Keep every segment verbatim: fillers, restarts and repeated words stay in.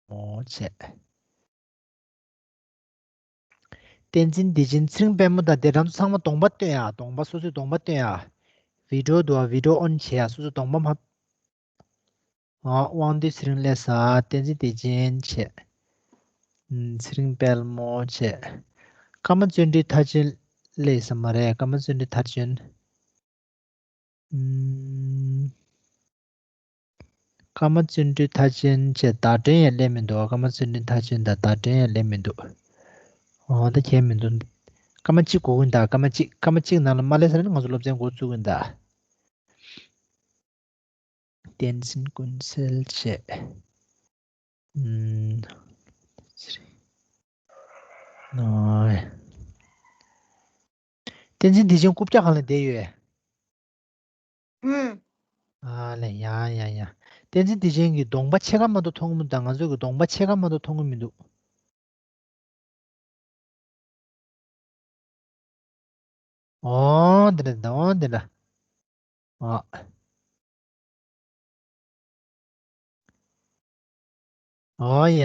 མོ་བྱས། བསྟན་འཛིན་བདེ་ཆེན་ཚེ་རིང་དཔལ་མོ་དང་དེ་རང་ཚོ་ཚང་མ་གདོང་པ་སྟོན་ཡ། གདོང་པ་སོ་སོའི་གདོང་པ་སྟོན་ཡ། བི་ཌིའོ་འདུག་ཨ། བི་ཌིའོ་ཨོན་བྱེད་ཡ། སོ་སོའི་གདོང་པ་མ། ཨ། དབང་འདུས་ཚེ་རིང་སླེབས་ས། བསྟན་འཛིན་བདེ་ཆེན་བྱས། ཨུམ། ཚེ་རིང་དཔལ་མོ་བྱས། ཀརྨ་བརྩོན་འགྲུས་མཐར་ཕྱིན་སླེབས་ས་མ་རེད། ཀརྨ་བརྩོན་འགྲུས་མཐར་ཕྱིན། ཨུམ། ཀརྨ་བརྩོན་འགྲུས་མཐར་ཕྱིན་བྱས། ཟླ་སྒྲོན་ཡང་སླེབས་མི་འདུག་ཀརྨ་བརྩོན་འགྲུས་མཐར་ཕྱིན་དང་ཟླ་སྒྲོན་ཡང་སླེབས་མི་འདུག་འོ་ད་ཁྱད་མི་འདུག་ཀརྨ་གཅིག་དགོས་ཀྱི་ཡིན་ད། ཀརྨ་གཅིག་ཀརྨ་གཅིག་ནང་ལ་མ་སླེབས་ས་ན་ང་ཚོ་སློབ་ཚན་འགོ་བཙུགས་ཀྱི་ཡིན་ད། བསྟན་འཛིན་ཀུན་གསལ་བྱས། ཨུམ། ནོ། བསྟན་འཛིན་བདེ་ཆེན་རྐུབ་བཀྱག་སྒང་ལ་བསྡད་ཡོད། ཨུམ། ཨ་ལས། ཡ་ཡ་ཡ། བསྟན་འཛིན་བདེ་ཆེན་གྱི་གདོང་པ་ཕྱེད་ཀ་མ་གཏོགས་མཐོང་གི་མི་འདུག་ད་ང་ཚོ་གི་གདོང་པ་ཕྱེད་ཀ་མ་གཏོགས་མཐོང་གི་མི་འདུག་འོ་འདི་འདྲ། འོ་འདི་འདྲ། འོ། འོ་ཡ།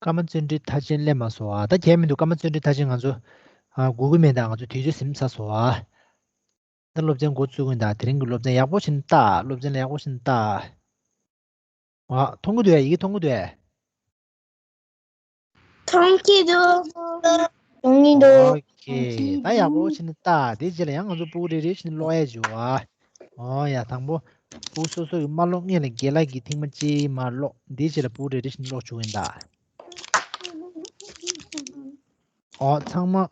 ཀརྨ་བརྩོན་འགྲུས་མཐར་ཕྱིན་སླེབས་མ་སོང་ཨ། ད་གལ་མི་འདུག་ཀརྨ་བརྩོན་འགྲུས་མཐར་ཕྱིན་ང་ཚོ། ཨ། སྒུག་གི་མེད་ད། ང་ཚོ་དུས་ཚོད་ཟིན་ཚར་སོང་ཨ། ད་སློབ་ཚན་འགོ་བཙུགས་ཀྱི་ཡིན་ད། དེ་རིང་གི་སློབ་ཚན་ཡག་པོ་བྱས་ནས་ལྟ། སློབ་ཚན་ལ་ཡག་པོ་བྱས་ནས་ལྟ། ཨ། མཐོང་གི་འདུག་ཨ། ཡི་གེ་མཐོང་གི་འདུག་ཨ། མཐོང་གི་འདུག་མཐོང་གི་འདུག་ཨོ་ཁེ། ད་ཡག་པོ་བྱས་ནས་ལྟ། དེ་རྗེས་ལ་ཡང་ང་ཚོ་ཕྲུ་གུ་རེ་རེ་བཞིན་ཀློག་ཡ་བྱེད་ཨ། ཨོ་ཡ། དང་པོ་ཕྲུ་གུ་སོ་སོ་ཡིས་མ་ཀློག་སྔོན་ལ་རྒན་ལགས་ཀྱིས་ཐེངས་མ་གཅིག་མར་ཀློག་དེ་རྗེས་ལ་ཕྲུ་གུ་རེ་རེ་བཞིན་ཀློག་བཅུག་ཡིན་ད། ཨོ། ཚང་མ། ཨ།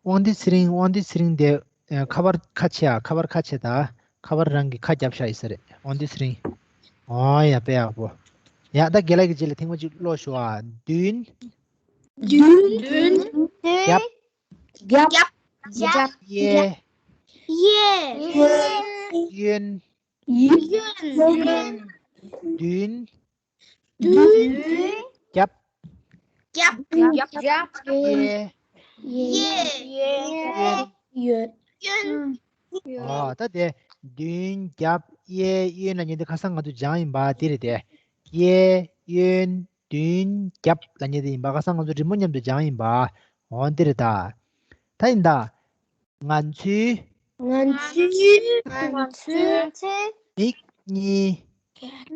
དབང་འདུས་ཚེ་རིང་། དབང་འདུས་ཚེ་རིང་དེ། ཨ། ཁ་པར་ཁ་ཕྱེ་ཨ། ཁ་པར་ཁ་ཕྱེ་ད། ཁ་པར་རང་གི་ཁ་རྒྱབ་བཞག་ཡིན་ས་རེད། དབང་འདུས་ཚེ་རིང་། ཨོ་ཡ། དཔེ་ཡག་པོ། ཡ། ད་རྒན་ལགས་ཀྱི་རྗེས་ལ་ཐེངས་མ་གཅིག་ཀློག་ཞུ་ཨ། མདུན། མདུན། མདུན། རྒྱབ། རྒྱབ། རྒྱབ། གཡས། གཡས། གཡོན། གཡོན། མདུན། མདུན། རྒྱབ། རྒྱབ། རྒྱབ། གཡས། གཡས། གཡོན། གཡོན། ཨོ། ད་དེ་མདུན། རྒྱབ། གཡས། གཡོན་ལབ་མཁན་དེ་ཁ་སང་ང་ཚོ་སྦྱངས་ཡིན་པ་དེ་རེད་དེ། གཡས། གཡོན། མདུན། རྒྱབ་ལབ་མཁན་དེ་ཡིན་པ་ཁ་སང་ང་ཚོ་རི་མོ་མཉམ་དུ་སྦྱངས་ཡིན་པ། འོ་འདི་རེད་ད། ད་ཡིན་ད། ང་ཚོའི། ང་ཚོའི། ང་ཚོའི། མིག་གཉིས།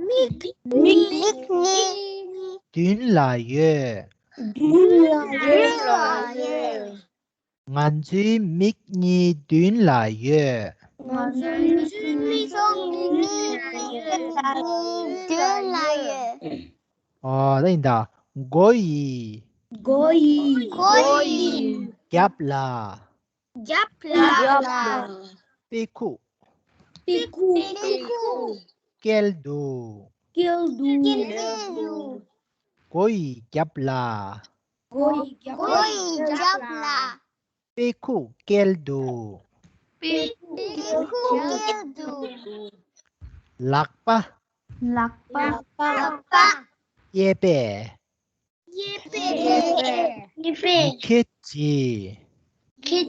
མིག་གཉིས། མདུན་ལ་ཡོད། མདུན་ལ་ཡོད། ང་ཚོའི་མིག་གཉིས་མདུན་ལ་ཡོད། ང་ཚོའི་མིག་གཉིས་མདུན་ལ་ཡོད། ཨོ། ད་ཡིན་ད། མགོ་ཡི། མགོ་ཡི། མགོ་ཡི། རྒྱབ་ལ། རྒྱབ་ལ། དཔེ་ཁུག་དཔེ་ཁུག་དཀྱིལ་དུ། དཀྱིལ་དུ། མགོ་ཡི་རྒྱབ་ལ། མགོ་ཡི་རྒྱབ་ལ། དཔེ་ཁུག་དཀྱིལ་དུ། དཔེ་ཁུག་དཀྱིལ་དུ། ལག་པ། ལག་པ། གཡས་པས། གཡས་པས། ཡི་གེ་བྲིས། ཡི་གེ་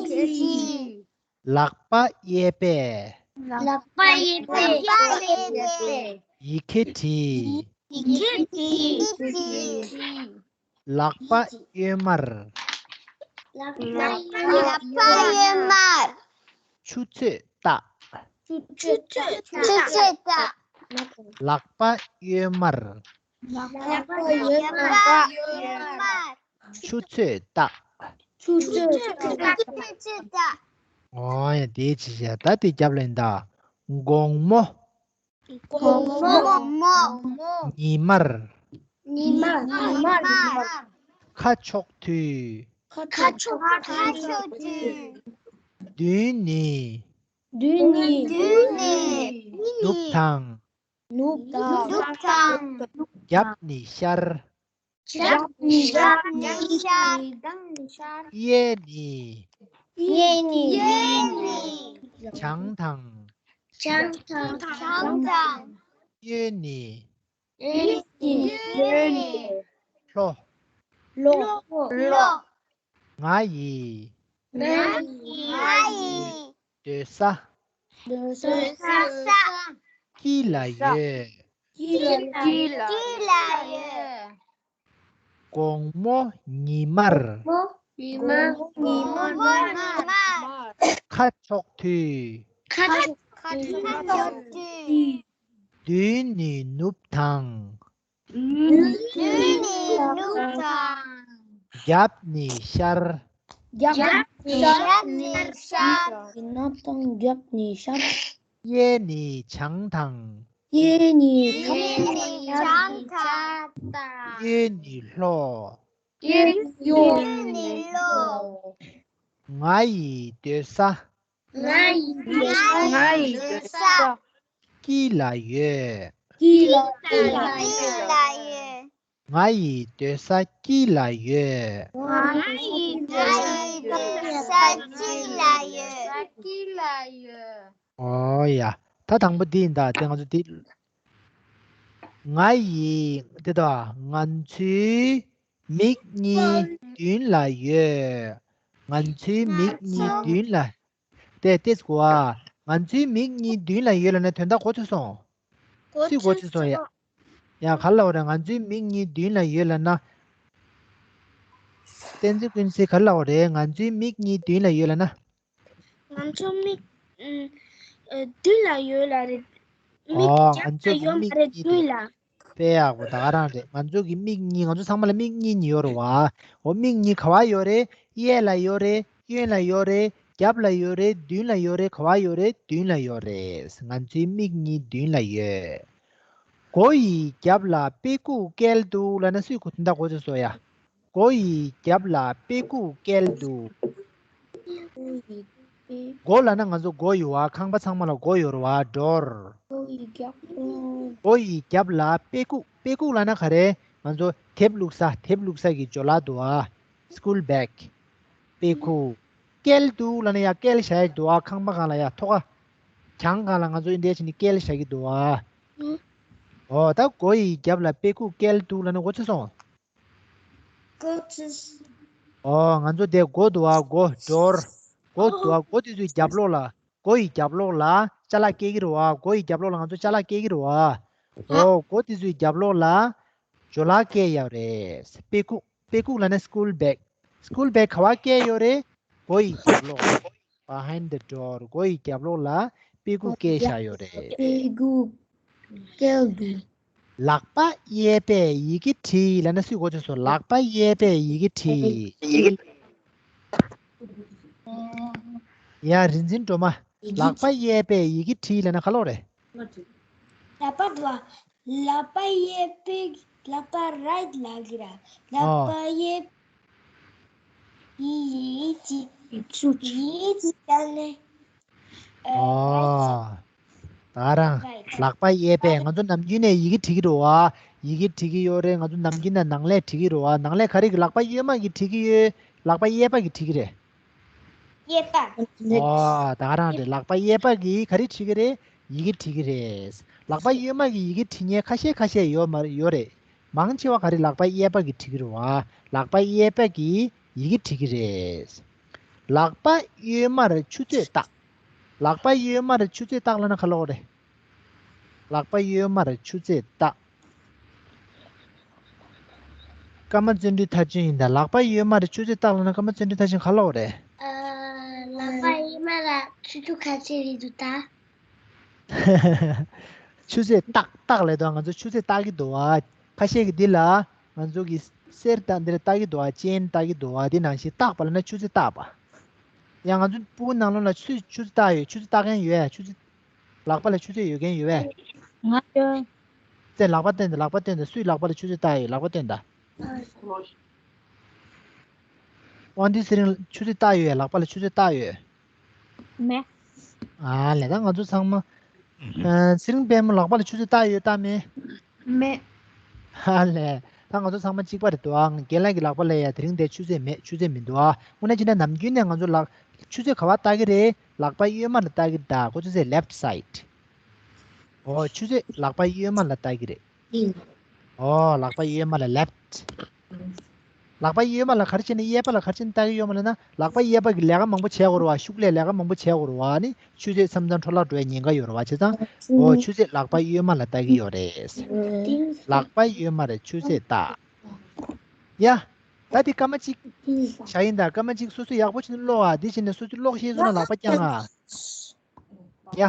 བྲིས། ལག་པ་གཡས་པས། ལག་པ་གཡས་པས། ཡི་གེ་བྲིས། ཡི་གེ་བྲིས། ལག་པ་གཡོན་མར། ལག་པ་གཡོན་མར། ཆུ་ཚོད་ལྟ། ཆུ་ཚོད་ལྟ། ཆུ་ཚོད་ལྟ། ལག་པ་གཡོན་མར། ལག་པ་གཡོན་མར། ཆུ་ཚོད་ལྟ། ཆུ་ཚོད་ལྟ། ཨོ་ཡ། དེའི་ཕྱི་བཤད་ད་དེ་རྒྱབ་ལ་ཡིན་ད། དགོང་མོ། དགོང་མོ། ཉི་མར། ཉི་མ། ཉི་མར། ཁ་ཕྱོགས་དུས། ཁ་ཕྱོགས་དུས། མདུན་ནས། མདུན་ནས། མདུན་ནས། ནུབ་དང་། ནུབ་དང་། རྒྱབ་ནས་ཤར། རྒྱབ་ནས་ཤར། གཡས་ནས། གཡས་ནས། བྱང་དང་། བྱང་དང་། གཡོན་ནས། གཡོན་ནས། ལྷོ། ལྷོ། ང་ཡི། ང་ཡི། སྡོད་ས། སྡོད་ས། སྐྱིད་ལ་ཡོད། སྐྱིད་ལ་ཡོད། དགོང་མོ་ཉི་མར། ཉི་མ། ཉི་མ། ཁ་ཕྱོགས་དུས། ཁ་ཕྱོགས་དུས། མདུན་ནས་ནུབ་དང་། མདུན་ནས་ནུབ་དང་། རྒྱབ་ནས་ཤར། རྒྱབ་ནས་ཤར། ནུབ་དང་རྒྱབ་ནས་ཤར། གཡས་ནས་བྱང་དང་། གཡས་ནས་བྱང་དང་། གཡོན་ནས་ལྷོ། གཡོན་ནས་ལྷོ། ང་ཡི་སྡོད་ས། ང་ཡི་སྡོད་ས། སྐྱིད་ལ་ཡོད། སྐྱིད་ལ་ཡོད། ང་ཡི་སྡོད་ས་སྐྱིད་ལ་ཡོད། ང་ཡི་སྡོད་ས་སྐྱིད་ལ་ཡོད། སྐྱིད་ལ་ཡོད། ཨོ་ཡ། ད་དང་པོ་འདི་ཡིན་ད། དེ་ང་ཚོ་འདི། ང་ཡི་འདི་དང་ང་ཚོའི་མིག་གཉིས་མདུན་ལ་ཡོད། ང་ཚོའི་མིག་གཉིས་མདུན་ལ། དེ་ཏེས་གོ་ཨ། ང་ཚོའི་མིག་གཉིས་མདུན་ལ་ཡོད་ལབ་ན་དོན་དག་གོ་ཚོད་སོང་། སུས་གོ་ཚོད་སོང་ཡ། ཡ་ག་ལ་འོ་རེད། ང་ཚོའི་མིག་གཉིས་མདུན་ལ་ཡོད་ལབ་ན། བསྟན་འཛིན་ཀུན་གསལ་ག་ལ་འོ་རེད། ང་ཚོའི་མིག་གཉིས་མདུན་ལ་ཡོད་ལབ་ན། ང་ཚོ་མིག་ཨ་མདུན་ལ་ཡོད་ལ་རེད། མིག་ཨོ་རྒྱབ་ང་ཚོ་ལ་ཡོད་མ་མིག་རེད། གཉིས་མདུན་ལ། དཔེ་ཡག་པོ་ད་ག་རང་རེད། ང་ཚོ་གི་མིག་གཉིས། ང་ཚོ་ཚང་མ་ལ་མིག་གཉིས་གཉིས་ཡོད་རེད་བ། འོ་མིག་གཉིས་ག་བ་ཡོད་རེད། གཡས་ལ་ཡོད་རེད། གཡོན་ལ་ཡོད་རེད། རྒྱབ་ལ་ཡོད་རེད། མདུན་ལ་ཡོད་རེད། ག་བ་ཡོད་རེད། མདུན་ལ་ཡོད་རེད། ང་ཚོའི་མིག་གཉིས་མདུན་ལ་ཡོད། སྒོ་ཡི་རྒྱབ་ལ་དཔེ་ཁུག་བཀལ་འདུག་ལབ་ན་སུས་གོ་དོན་དག་གོ་ཚོད་སོང་ཡ། སྒོ་ཡི་རྒྱབ་ལ་དཔེ་ཁུག་བཀལ་འདུག་སྒོ་ལབ་ན་ང་ཚོ་སྒོ་ཡོད་བ། ཁང་པ་ཚང་མ་ལ་སྒོ་ཡོད་རེད་བ། ཌོར། སྒོ་ཡི་རྒྱབ། སྒོ་ཡི་རྒྱབ་ལ་དཔེ་ཁུག་དཔེ་ཁུག་ལབ་ན་ག་རེ། ང་ཚོ་དེབ་བླུགས་ས། དེབ་བླུགས་ས་གི་ཇོ་ལ་འདུག་བ། སྐུལ་བེག་དཔེ་ཁུག་བཀལ་འདུག་ལབ་ན་ཡ་བཀལ་བཞག་ཡ་འདུག་བ། ཁང་པ་སྒང་ལ་ཡ་ཐོག་ཁ་གྱང་སྒང་ལ་ང་ཚོ་འདི་འདྲ་བྱས་ནས་བཀལ་བཞག་གི་འདུག་བ། ཨོ་ད་སྒོ་ཡི་རྒྱབ་ལ་དཔེ་ཁུག་བཀལ་འདུག་ལབ་ན་གོ་ཚོད་སོང་། གོ་ཚོད། ཨོ་ང་ཚོ་དེ་སྒོ་འདུག་བ། སྒོ་ཌོར། སྒོ་འདུག་བ། སྒོ་དེ་ཚོའི་རྒྱབ་ལོགས་ལ། སྒོ་ཡི་རྒྱབ་ལོགས་ལ་ཅ་ལག་སྐྱེལ་གྱི་རེད་བ། སྒོ་ཡི་རྒྱབ་ལོགས་ལ་ང་ཚོ་ཅ་ལག་སྐྱེལ་གྱི་རེད་བ། ཨོ་སྒོ་དེ་ཚོའི་རྒྱབ་ལོགས་ལ་ཇོ་ལགས་སྐྱེལ་ཡག་རེད། དཔེ་ཁུག་དཔེ་ཁུག་ལབ་ན་སྐུལ་བེག་སྐུལ་བེག་ག་བ་སྐྱེལ་ཡོད་རེད། སྒོ་ཡི་རྒྱབ་ལོགས། Behind the door. སྒོ་ཡི་རྒྱབ་ལོགས་ལ་དཔེ་ཁུག་བཀལ་བཞག་ཡོད་རེད། དཔེ་ཁུག་བཀལ་འདུག་ལག་པ་གཡས་པས་ཡི་གེ་བྲིས་ལབ་ན་སུས་གོ་ཚོད་སོང་། ལག་པ་གཡས་པས་ཡི་གེ་བྲིས། ཡ་རིན་འཛིན་སྒྲོལ་མ། ལག་པ་གཡས་པས་ཡི་གེ་བྲིས་ལབ་ན་ག་ལོག་རེད། ལག་པ་དུ་བ། ལག་པ་གཡས་པས། ལག་པ་རའིཊ་ལབ་ཀྱི་ར། ལག་ཨོ། པ་གཡས། ཡི་ཡི་ཅི། ཡི་ཅི་ད་ལེ། ཨོ། ད་རང་རའིཊ། ལག་པ་གཡས་པས། ང་ཚོ་ནམ་རྒྱུན་ནས་ཡི་གེ་བྲིས་ཀྱི་རེད་བ། ཡི་གེ་བྲིས་ཀྱི་ཡོད་རེད། ང་ཚོ་ནམ་རྒྱུན་ནས་ནང་ལས་བྲིས་ཀྱི་རེད་བ། ནང་ལས་ག་རེ་གི། ལག་པ་གཡོན་མ་གིས་བྲིས་ཀྱི་ཡོད། ལག་པ་གཡས་པ་གིས་བྲིས་ཀྱི་རེད། གཡས་པ། ཨོ། ད་ག་རང་རེད། ལག་པ་གཡས་པ་གིས་ག་རེ་བྲིས་ཀྱི་རེད། ཡི་གེ་བྲིས་ཀྱི་རེད། ལག་པ་གཡོན་མ་གིས་ཡི་གེ་བྲིས་མཁན་ཁ་ཤས་ཁ་ཤས་ཡོད་མ་ཡོད་རེད། མང་ཆེ་བ་ག་རེ། ལག་པ་གཡས་པ་གིས་བྲིས་ཀྱི་རེད་བ། ལག་པ་གཡས་པ་གིས་ཡི་གེ་བྲིས་ཀྱི་རེད། ལག་པ་གཡོན་མར་ཆུ་ཚོད་བཏགས། ལག་པ་གཡོན་མར་ཆུ་ཚོད་བཏགས་ལབ་ན་ག་ལོག་རེད། ལག་པ་གཡོན་མར་ཆུ་ཚོད་བཏགས། ཀརྨ་བརྩོན་འགྲུས་མཐར་ཕྱིན་ཡིན་ད། ལག་པ་གཡོན་མར་ཆུ་ཚོད་བཏགས་ལབ་ན་ཀརྨ་བརྩོན་འགྲུས་མཐར་ཕྱིན་ག་ལོག་རེད། ཨ། ལག་པ་གཡོན་མ་ལ་ཆུ་ཚོད་ག་ཚོད་རེད་འདུག་ད། ཆུ་ཚོད་བཏགས། བཏགས་ལབ་དུས་ང་ཚོ་ཆུ་ཚོད་བཏགས་ཀྱི་འདུག་བ། ཁ་ཤས་ཀྱིས་འདི་ལ་ང་ཚོ་གི་གསེར་དང་འདིར་བཏགས་ཀྱི་འདུག་བ། ཅེན་བཏགས་ཀྱི་འདུག་བ། འདི་ནང་བཞིན་བཏགས་པ་ལབ་ན་ཆུ་ཚོད་བཏགས་པ། ཡང་ང་ཚོ་སྤུ་གུ་ནང་ལོགས་ལ་ཆུ་ཚོད་ཆུ་ཚོད་བཏགས་ཡོད། ཆུ་ཚོད་བཏགས་མཁན་ཡོད། ཆུ་ཚོད། ལག་པ་ལ་ཆུ་ཚོད་ཡོད་མཁན་ཡོད་པས། ང་ཡོད། ཚེ་ལག་པ་སྟོན་དང་། ལག་པ་སྟོན་དང་། སུའི་ལག་པ་ལ་ཆུ་ཚོད་བཏགས་ཡོད། ལག་པ་སྟོན་དང་། དབང་འདུས་ཚེ་རིང་ཆུ་ཚོད་བཏགས་ཡོད། ལག་པ་ལ་ཆུ་ཚོད་བཏགས་ཡོད། མེད། ཨ་ལས། ད་ང་ཚོ་ཚང་མ། ཨ། ཚེ་རིང་དཔལ་མོ་ལག་པ་ལ་ཆུ་ཚོད་བཏགས་ཡོད་བཏགས་མེད། མེད། ཨ་ལས། ད་ང་ཚོ་ཚང་མ་གཅིག་པ་རེད་འདུག་ཨ། རྒན་ལགས་ཀྱི་ལག་པ་ལ་ཡ་དེ་རིང་དེ་ཆུ་ཚོད་མེད། ཆུ་ཚོད་མི་འདུག་ཨ། དངོས་གནས་བྱས་ན་ནམ་རྒྱུན་ནས་ང་ཚོ་ལག་ཆུ་ཚོད་ག་བ་བལྟ་གི་རེད། ལག་པ་གཡོན་མ་ལ་བལྟ་གི་རེད་ད། ཁོ་ཚོ་ཚེ་left side། ཨོ། ཆུ་ཚོད་ལག་པ་གཡོན་མ་ལ་བལྟ་གི་རེད། ཨོ། ལག་པ་གཡོན་མ་ལ་left། ལག་པ་གཡས་མ་ལ་ག་རེ་བྱས་ནས་གཡས་པ་ལ་ག་རེ་བྱས་ནས་ལྟ་གི་ཡོད་མ་ལབ་ན། ལག་པ་གཡས་པ་གི་ལས་ཀ་མང་པོ་བྱེད་དགོས་རེད་བ། ཤུགས་ལས་ལས་ཀ་མང་པོ་བྱེད་དགོས་རེད་བ། ནི་ཆུ་ཚོད་མཚམས་མཚམས་འཕྲོ་བརླག་འགྲོ་ཡ་ཉེན་ཁ་ཡོད་རེད་བ། བྱས་ཙང་འོ་ཆུ་ཚོད་ལག་པ་གཡོན་མ་ལ་ལྟ་གི་ཡོད་རེད། ལག་པ་གཡོན་མར་ཆུ་ཚོད་ལྟ། ཡ། ད་དེ་སྐར་མ་གཅིག་བཞག་ཡིན་ད། སྐར་མ་གཅིག་སོ་སོས་ཡག་པོ་བྱས་ནས་ཀློག་ཨ། དེ་བྱས་ནས་སོ་སོས་ཀློག་ཤེས་སོང་ན་ལག་པ་བརྐྱངས་ཨ། ཡ།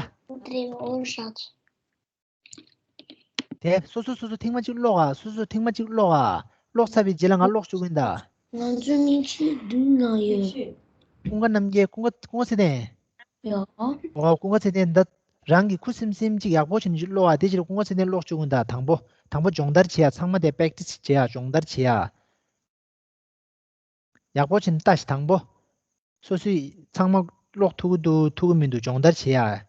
དེ་སོ་སོ་སོ་སོ་ཐེངས་མ་གཅིག་ཀློག་ཨ། སོ་སོ་ཐེངས་མ་གཅིག་ཀློག་ཨ། ཀློག་ཚར་བའི་རྗེས་ལ་ང་ཀློག་བཅུག་གི་ཡིན་ད། ང་ཚོའི་མིག་ཤེལ་མདུན་ལ་ཡོད། ཀུན་དགའ་རྣམ་རྒྱལ། ཀུན་དགའ། ཀུན་དགའ་ཚེ་བརྟན། ཡོད། འོ་ཀུན་དགའ་ཚེ་བརྟན། ད་རང་གིས་ཁུ་སིམ་སིམ་གཅིག་ཡག་པོ་བྱས་ནས་ཀློག་ཨ། དེ་རྗེས་ལ་ཀུན་དགའ་ཚེ་བརྟན་ཀློག་བཅུག་གི་ཡིན་ད། དང་པོ་དང་པོ་སྦྱོང་བརྡར་བྱེད་ཡ། ཚང་མ་དེ་པེག་ཊི་སི་བྱེད་ཡ། སྦྱོང་བརྡར་བྱེད་ཡ། ཡག་པོ་བྱས་ནས་ལྟ་ཞིག་དང་པོ། སོ་སོས་ཚང་མ་ཀློག་ཐུབ་ཀྱི་འདུག་ཐུབ་ཀྱི་མི་འདུག་སྦྱོང་བརྡར་བྱེད་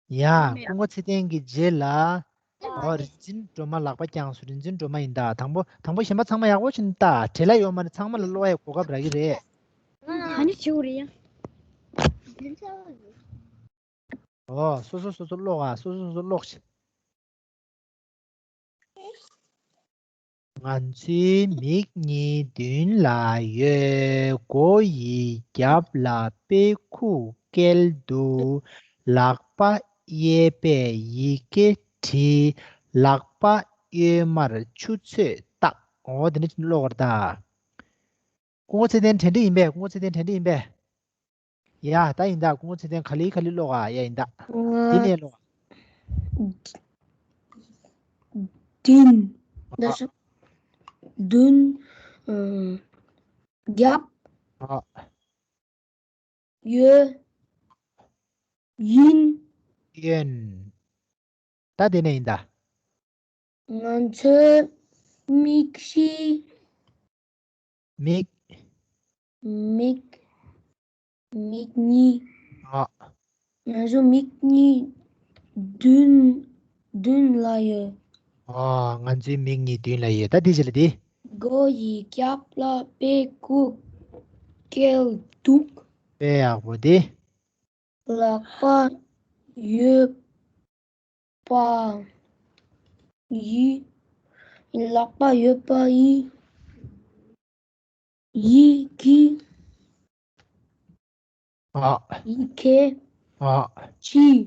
ཡ། ཡ། ཀུན་དགའ་ཚེ་བརྟན་གྱི་རྗེས་ལ། ཨོ། རིན་ཆེན་སྒྲོལ་མ་ལག་པ་བརྐྱངས་སོང་། རིན་ཆེན་སྒྲོལ་མ་ཡིན་ད། དང་པོ་དང་པོ་གཞན་པ་ཚང་མ་ཡག་པོ་བྱས་ནས་ལྟ། བྲེལ་བ་ཡོད་མ་རེད། ཚང་མ་ལ་ཀློག་ཡའི་གོ་སྐབས་རག་གི་རེད། ཨ་ནི་བྱེད་དགོས་རེད་ཡ། ཨོ། སོ་སོ་སོ་སོ་ཀློག་ཨ། སོ་སོ་སོ་སོ་ཀློག་ཤིག་ང་ཚོའི་མིག་གཉིས་མདུན་ལ་ཡོད། མགོ་ཡི་རྒྱབ་ལ་དཔེ་ཁུག་བཀལ་འདུག་ལག་པ་གཡས་པས་ཡི་གེ་བྲིས། ལག་པ་གཡོན་མར་ཆུ་ཚོད་བཏགས། འོ་དེ་འདྲ་ཅིག་ཀློག་པ་རེད་ད། ཀུན་དགའ་ཚེ་བརྟན་དྲན་འདྲི་ཡིན་པས། ཀུན་དགའ་ཚེ་བརྟན་དྲན་འདྲི་ཡིན་པས། ཡ། ད་ཡིན་ད། ཀུན་དགའ་ཚེ་བརྟན་ག་ལེ་ག་ལེ་ཀློག་ཨ། ཡ་ཡིན་ད། འདི་ནས་ཀློག་ཨ། མདུན། ཨ། མདུན། ཨ། རྒྱབ། ཨ། གཡོན། གཡོན། ད་དེ་ནས་ཡིན་ད། ང་ཚོའི་མིག་ཤེལ། མིག་མིག་མིག་གཉིས། ཨ། ང་ཚོའི་མིག་གཉིས་མདུན། མདུན་ལ་ཡོད། ཨ། ང་ཚོའི་མིག་གཉིས་མདུན་ལ་ཡོད། ད་དེ་རྗེས་ལ་དེ། མགོ་ཡི་རྒྱབ་ལ་དཔེ་ཁུག་བཀལ་འདུག་དཔེ་ཡག་པོ་དེ། ལག་པ་གཡས་པ་ཡི། ལག་པ་གཡས་པ་ཡི། ཡི་གེ་ཨ། ཡི་གེ་ཨ། བྲིས།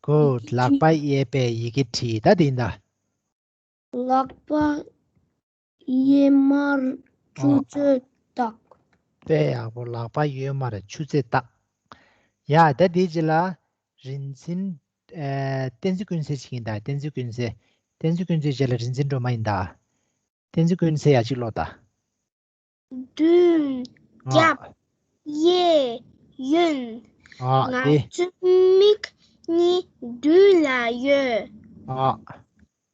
གུཌ། ལག་པ་གཡས་པས་ཡི་གེ་བྲིས། ད་དེ་ཡིན་ད། ལག་པ་གཡོན་མར་ཆུ་ཚོད་བཏགས། དཔེ་ཡག་པོ། ལག་པ་གཡོན་མར་ཆུ་ཚོད་བཏགས། ཡ། ད་དེའི་རྗེས་ལ་རིན་ཆེན། ཨ། བསྟན་འཛིན་ཀུན་གསལ་ཞིག་ཡིན་ད། བསྟན་འཛིན་ཀུན་གསལ། བསྟན་འཛིན་ཀུན་གསལ་རྗེས་ལ་རིན་ཆེན་སྒྲོལ་མ་ཡིན་ད། བསྟན་འཛིན་ཀུན་གསལ་ཡ་གཅིག་ཀློག་ད། མདུན། ཨ། རྒྱབ། གཡས། གཡོན། ཨ། ང་དེ་ཚོའི་མིག་གཉིས་མདུན་ལ་ཡོད། ཨ།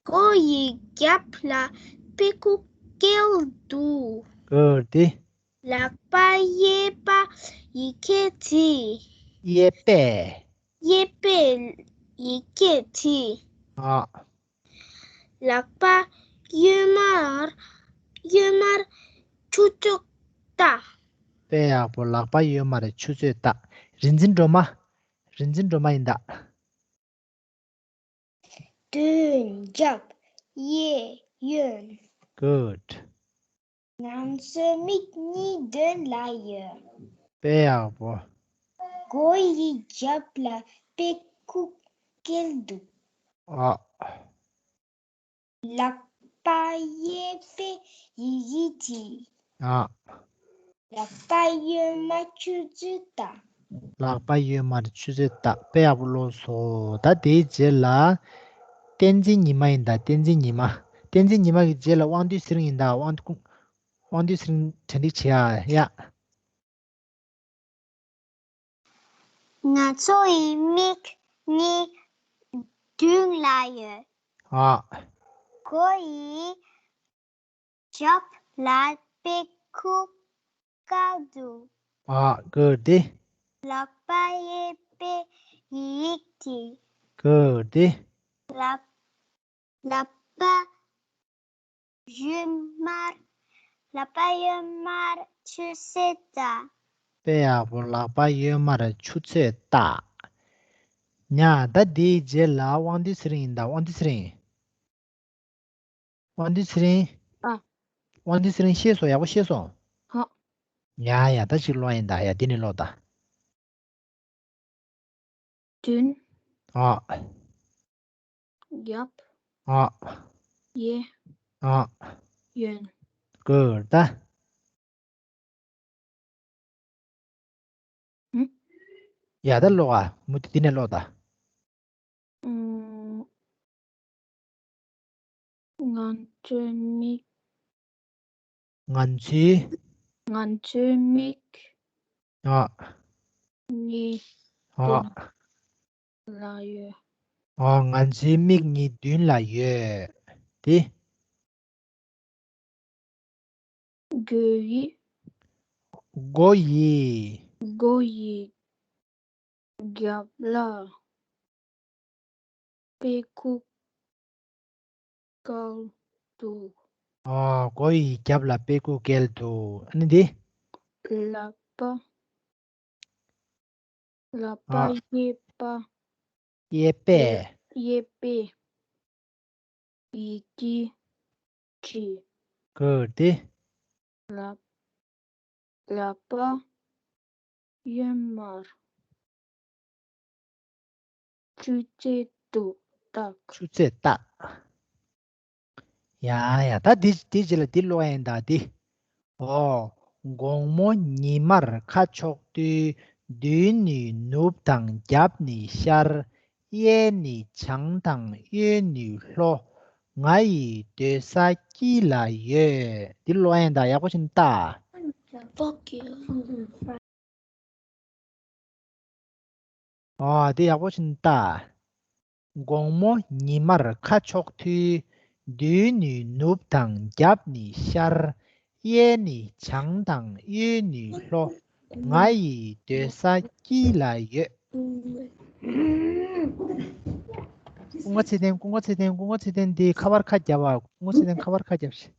མགོ་ཡི་རྒྱབ་ལ་དཔེ་ཁུག་བཀལ་འདུག་གུཌ། དེ། ལག་པ་གཡས་པ་ཡི་གེ་བྲིས། གཡས་པས། གཡས་པས་ཡི་གེ་བྲིས། ཨ། ལག་པ་གཡོན་མར། གཡོན་མར་ཆུ་ཚོད་བཏགས། དཔེ་ཡག་པོ། ལག་པ་གཡོན་མར་ཆུ་ཚོད་བཏགས། རིན་ཆེན་སྒྲོལ་མ། རིན་ཆེན་སྒྲོལ་མ་ཡིན་ད། མདུན། རྒྱབ། གཡས། གཡོན། གུཌ། ང་ཚོའི་མིག་གཉིས་མདུན་ལ་ཡོད། དཔེ་ཡག་པོ། མགོ་ཡི་རྒྱབ་ལ་དཔེ་ཁུག་བཀལ་འདུག་ཨ། ལག་པ་གཡས་པས་ཡི་གེ་བྲིས། ཨ། ལག་པ་གཡོན་མར་ཆུ་ཚོད་བཏགས། ལག་པ་གཡོན་མར་ཆུ་ཚོད་བཏགས། དཔེ་ཡག་པོ་ཀློག་སོང་། ད་དེའི་རྗེས་ལ་བསྟན་འཛིན་ཉི་མ་ཡིན་ད། བསྟན་འཛིན་ཉི་མ། བསྟན་འཛིན་ཉི་མ་གི་རྗེས་ལ་དབང་འདུས་ཚེ་རིང་ཡིན་ད། དབང་འདུས། དབང་འདུས་ཚེ་རིང་གྲ་སྒྲིག་བྱེད་ཨ། ཡ། ང་ཚོ་ཡི་མིག་གཉིས་མདུན་ལ་ཡོད། ཨ། མགོ་ཡི་རྒྱབ་ལ་དཔེ་ཁུག་བཀལ་འདུག་ཨ། གུཌ། ལག་པ་གཡས་པས་ཡི་གེ་བྲིས། གུཌ། ལག་ལག་པ་གཡོན་མར། ལག་པ་གཡོན་མར་ཆུ་ཚོད་བཏགས། དཔེ་ཡག་པོ། ལག་པ་གཡོན་མར་ཆུ་ཚོད་བཏགས། ཡ། ད་དེའི་རྗེས་ལ་དབང་འདུས་ཚེ་རིང་ཡིན་ད། དབང་འདུས་ཚེ་རིང་། དབང་འདུས་ཚེ་རིང་། ཨ། དབང་འདུས་ཚེ་རིང་ཤེས་སོང་། ཡག་པོ་ཤེས་སོང་། ཧ། ཡ་ཡ། ད་ཅིག་ཀློག་ཡིན་ད། ཡ། འདི་ནས་ཀློག་ད། མདུན། ཨ། རྒྱབ། ཨ། གཡས། ཨ། གཡོན། ཀུར་ད། ཡ། ད་ཀློག་ཨ། མུ་མཐུད་འདི་ནས་ཀློག་ད། ཨུམ། ང་ཚོའི་མིག་ང་ཚོའི། ང་ཚོའི་མིག་ཨ། གཉིས། ཨ། མདུན་ལ་ཡོད། ཨ། ང་ཚོའི་མིག་གཉིས་མདུན་ལ་ཡོད། དེ། སྒོ་ཡི། སྒོ་ཡི། སྒོ་ཡི་རྒྱབ་ལ་དཔེ་ཁུག་བཀལ་འདུག་ཨ། སྒོ་ཡི་རྒྱབ་ལ་དཔེ་ཁུག་བཀལ་འདུག་ཨ་ནི་འདི། ལག་པ། ལག་པ། ཨ། གཡས་པ། གཡས་པས། གཡས་པས་ཡི་གེ་བྲིས། ཀུར་ཏེ། ལག་ལག་པ་གཡོན་མར་ཆུ་ཚོད་དུ་བཏགས། ཆུ་ཚོད་བཏགས། ཡ་ཡ། ད་འདི་འདི་རྗེས་ལ་འདི་ཀློག་ཡ་ཡིན་ད་འདི། ཨོ། དགོང་མོ་ཉི་མར་ཁ་ཕྱོགས་དུས། མདུན་ནས་ནུབ་དང་རྒྱབ་ནས་ཤར། གཡས་ནས་བྱང་དང་གཡོན་ནས་ལྷོ། ང་ཡི་སྡོད་ས་དཀྱིལ་ལ་ཡོད། འདི་ཀློག་ཡ་ཡིན་ད། ཡག་པོ་བྱས་ནས་ལྟ། ཨོ། དེ་ཡག་པོ་བྱས་ནས་ལྟ། དགོང་མོ་ཉི་མར་ཁ་ཕྱོགས་དུས། མདུན་ནས་ནུབ་དང་རྒྱབ་ནས་ཤར། གཡས་ནས་བྱང་དང་གཡོན་ནས་ལྷོ། ང་ཡི་སྡོད་ས་དཀྱིལ་ལ་ཡོད། སྐུ་ངོ་ཚེ་བརྟན། སྐུ་ངོ་ཚེ་བརྟན། སྐུ་ངོ་ཚེ་བརྟན་འདི་ཁ་པར་ཁ་རྒྱབ་ཨ། སྐུ་ངོ་ཚེ་བརྟན་ཁ་པར་ཁ་རྒྱབ་ཤིག་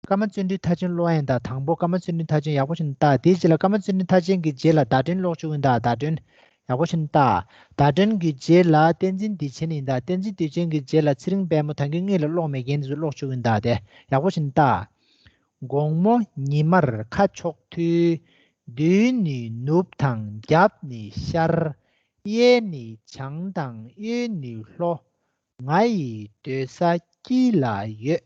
ཀརྨ་བརྩོན་འགྲུས་མཐར་ཕྱིན་ཀློག་ཡིན་ད། དང་པོ་ཀརྨ་བརྩོན་འགྲུས་མཐར་ཕྱིན་ཡག་པོ་བྱས་ནས་ལྟ། དེའི་རྗེས་ལ་ཀརྨ་བརྩོན་འགྲུས་མཐར་ཕྱིན་གྱི་རྗེས་ལ་བརྡ་དོན་ཀློག་བཅུག་ཡིན་ད། བརྡ་དོན་ཡག་པོ་བྱས་ནས་ལྟ། བརྡ་དོན་གྱི་རྗེས་ལ་བསྟན་འཛིན་བདེ་ཆེན་ཡིན་ད། བསྟན་འཛིན་བདེ་ཆེན་གྱི་རྗེས་ལ་ཚེ་རིང་དཔལ་མོ། ད་གིན་སྔོན་ལ་ཀློག་མེད་མཁན་དེ་ཚོ་ཀློག་བཅུག་ཡིན་ད། དེ་ཡག་པོ་བྱས་ནས་ལྟ། དགོང་མོ་ཉི་མར་ཁ་ཕྱོགས་དུས། མདུན་ནས་ནུབ་དང་རྒྱབ་ནས་ཤར། གཡས་ནས་བྱང་དང་གཡོན་ནས་ལྷོ། ང་ཡི་སྡོད་ས་དཀྱིལ་ལ་ཡོད།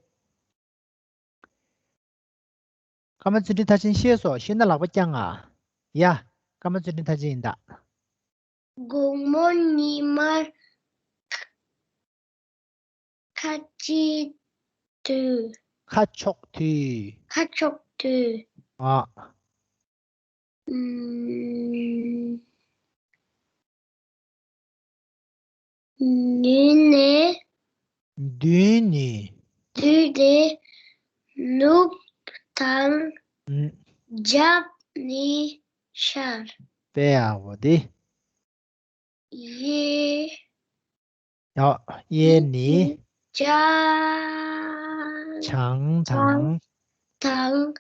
ཀརྨ་བརྩོན་འགྲུས་མཐར་ཕྱིན་ཤེས་སོང་། ཤེས་ན་ལག་པ་བརྐྱངས་ཨ། ཡ། ཀརྨ་བརྩོན་འགྲུས་མཐར་ཕྱིན་ཡིན་ད། དགོང་མོ་ཉི་མར་ཁ་ཕྱོགས་དུས། ཁ་ཕྱོགས་དུས། ཁ་ཕྱོགས་དུས། ཨ། ཨུམ། མདུན་ནས། མདུན་ནས། མདུན་ནས་ནུབ་དང་ཨུམ། རྒྱབ་ནས་ཤར། དཔེ་ཡག་པོ་འདི། གཡས། ཡ། གཡས་ནས། བྱང་། བྱང་དང་། དང་།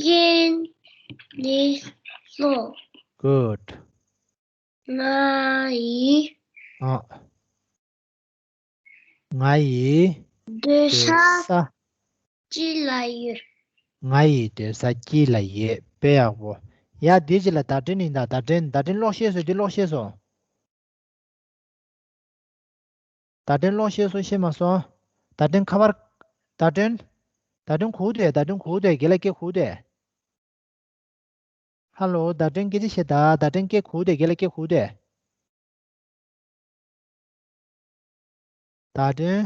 གཡོན་ནས་ལྷོ། Good. ང་ཡི། ཨ། ང་ཡི། སྡོད་ས། སྡོད་ས། དཀྱིལ་ལ་ཡོད། ང་ཡི་སྡོད་ས་དཀྱིལ་ལ་ཡོད། དཔེ་ཡག་པོ། ཡ། འདི་རྗེས་ལ་བརྡ་དོན་ཡིན་ད། བརྡ་དོན། བརྡ་དོན་ཀློག་ཤེས་སོང་། འདི་ཀློག་ཤེས་སོང་། བརྡ་དོན་ཀློག་ཤེས་སོང་། ཤེས་མ་སོང་། བརྡ་དོན་ཁ་པར། བརྡ་དོན། བརྡ་དོན་གོ་གི་འདུག་བརྡ་དོན་གོ་གི་འདུག་རྒན་ལགས་སྐད་གོ་གི་འདུག་ཧ་ལོ། བརྡ་དོན་སྐད་ཆ་བཤད་ད། བརྡ་དོན་སྐད་གོ་གི་འདུག་རྒན་ལགས་སྐད་གོ་གི་འདུག་བརྡ་དོན།